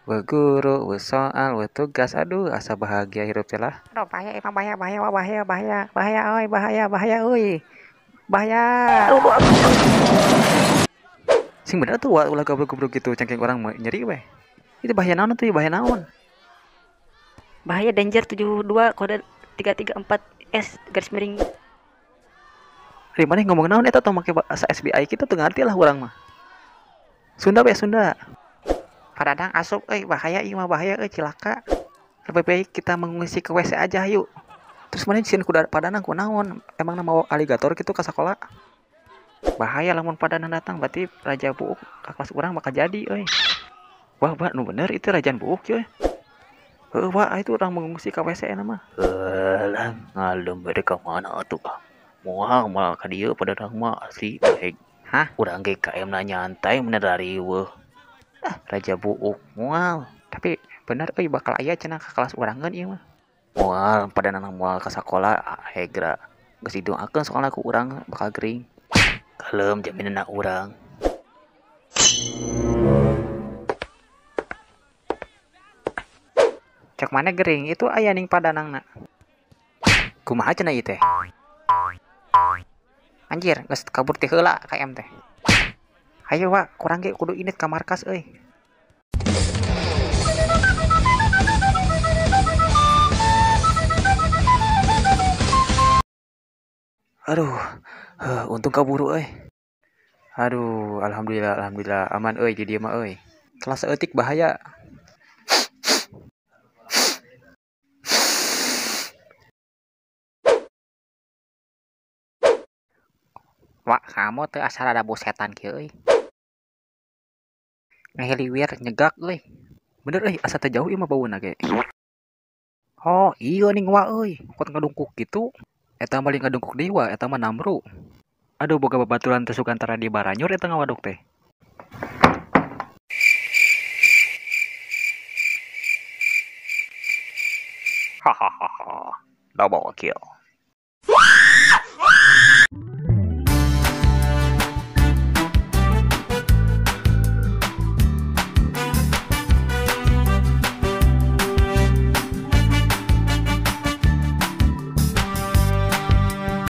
Weuh guru, weuh soal, weuh tugas, aduh asa bahagia hirup teh lah. Aduh bahaya emang bahaya bahaya wah, bahaya bahaya bahaya euy bahaya bahaya euy. Bahaya. Aduh, aduh. Sing bener tuh ulah goblok-goblok gitu cengkeng orang mah nyeri weh. Itu bahaya naon tuh, bahaya naon? Bahaya danger 72 kode 334 S garis miring. Ari maneh ngomong naon eta tong make bahasa SBI kitu teu ngarti lah urang mah. Sunda we Sunda. Padadang asup euy bahaya ieu mah bahaya euy cilaka. Lebih baik kita mengungsi ke WC aja yuk. Terus maneh sieun kuda padanang kunaon? Emangna mawa aligator kitu ka sakola? Bahaya lamun padanang datang berarti raja buuk ka kelas urang bakal jadi euy. Wah, wah, nu bener itu rajaan buuk euy. Heuh, wah, itu urang mengungsi ka WC na mah. Heuh, ngalem bade ka mana atuh ah. Moal moal ka dieu padanang mah asli bae. Hah? Urang ge KM na nyantai mun rariweuh. Ah, raja buuk moal. Tapi bener euy bakal aya cenah ka kelas urangeun ieu mah. Moal padanang moal ka sakola hegra. Geus didoakeun soalna ku urang bakal gering. Kalem jaminanna urang. Cek mana gering itu aya ning padanangna. Kumaha cenah ieu teh? Anjir, geus kabur ti heula KM teh. Hayo wa, kurang ge kudu init ka markas euy. Aduh, untung kaburu euy. Aduh, alhamdulillah alhamdulillah aman euy di dieu mah euy. Kelas saeutik bahaya. Wak, kamu teu asa rada bosetan kieu euy. Ngahiliwir nyegak euy. Bener euy, asa teu jauh ieu mah bauna ge. Oh, iya ning wa euy, kot ngadungkuk kitu. Eta mah lain ngadungkuk deui wa, eta mah namru. Aduh boga babaturan teh sugan tara di baranyur eta ngawaduk teh. Hahaha. Double kill.